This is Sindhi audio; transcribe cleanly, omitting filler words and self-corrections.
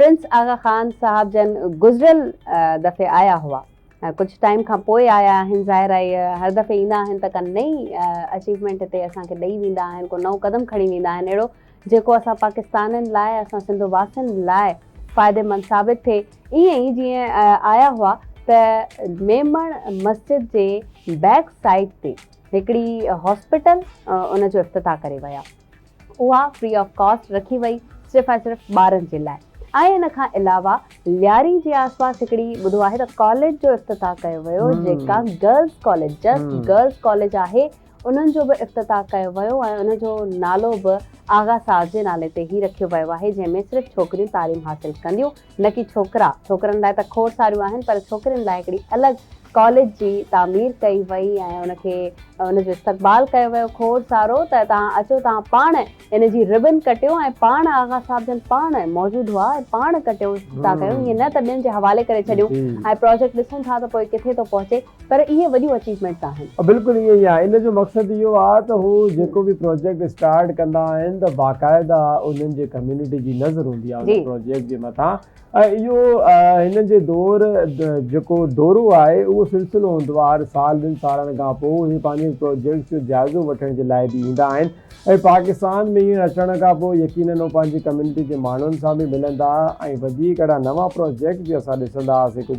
پرنس آغا خان صاحب جن گذريل دفعي آيا هئا ڪجهه ٽائيم کان پوء آيا آهن ظاهر آهي هر دفعي ايندا آهن ته ڪا نئين اچيومينٽ هتي اسان کي ڏئي ويندا آهن ڪو نئون قدم کڻي ويندا آهن اهڙو جيڪو اسان پاڪستانين لاء اسان سنڌ واسين لاء فائديمند ثابت ٿئي ائين ئي جيئن آيا هئا ته ميمڻ مسجد جي بيڪ سائيڊ تي هڪڙي هاسپيٽل ان جو افتتاح ڪري ويا. اها فري آف ڪاسٽ رکي وئي صرف ۽ صرف ٻارن جي لاء ۽ ان کان علاوه لياري جي آس پاس هڪڙي ٻڌو آهي ته ڪاليج جو افتتاح ڪيو ويو جيڪا girls college just girls college آهي انهن جو به افتتاح ڪيو ويو ۽ ان جو نالو به آغا صاحب جي نالي تي ئي رکيو ويو آهي جنهن ۾ صرف ڇوڪريون تعليم حاصل ڪنديون نه ڪي ڇوڪرا ڇوڪرن لاء ته کوڙ ساريون آهن پر ڇوڪرين لاء هڪڙي الڳ ڪاليج جي تعمير ڪئي وئي ۽ ان کي ان جو استقبال ڪيو ويو کوڙ سارو ته توهان اچو توهان پاڻ ان جي ربن ڪٽيو ۽ پاڻ آغا صاحب جن پاڻ موجود هئا ۽ پاڻ ڪٽيو افتتاح ڪيو ائين نه ته ٻين جي حوالي ڪري ڇڏيون ۽ پراجيڪٽ ڏسون ٿا ته پوء ڪٿي ٿو پهچي پر اهي وڏيون اچيومينٽس آهن. بلڪل ائين ئي آهي ان جو مقصد اهو آهي ته هو جيڪو به پراجيڪٽ اسٽارٽ ڪندا آهن ته باقاعده انهن جي ڪميونٽي جي نظر هوندي آهي ان پراجيڪٽ جي مٿان ۽ اهو هنن جي دور جيڪو دورو آهي اهو سلسلو هوندو آهي هر سال ٻن سالن کان پوء اهي پنهنجي پروجيڪٽس جو جائزو وٺڻ جي لاء به ايندا آهن ۽ پاڪستان ۾ هينئر اچڻ کان پوء يقينن هو پنهنجي ڪميونٽي جي ماڻهن سان به ملندا ۽ وڌيڪ اهڙا نوان پروجيڪٽ به اسان ڏسندا هئاسين ڪجهه.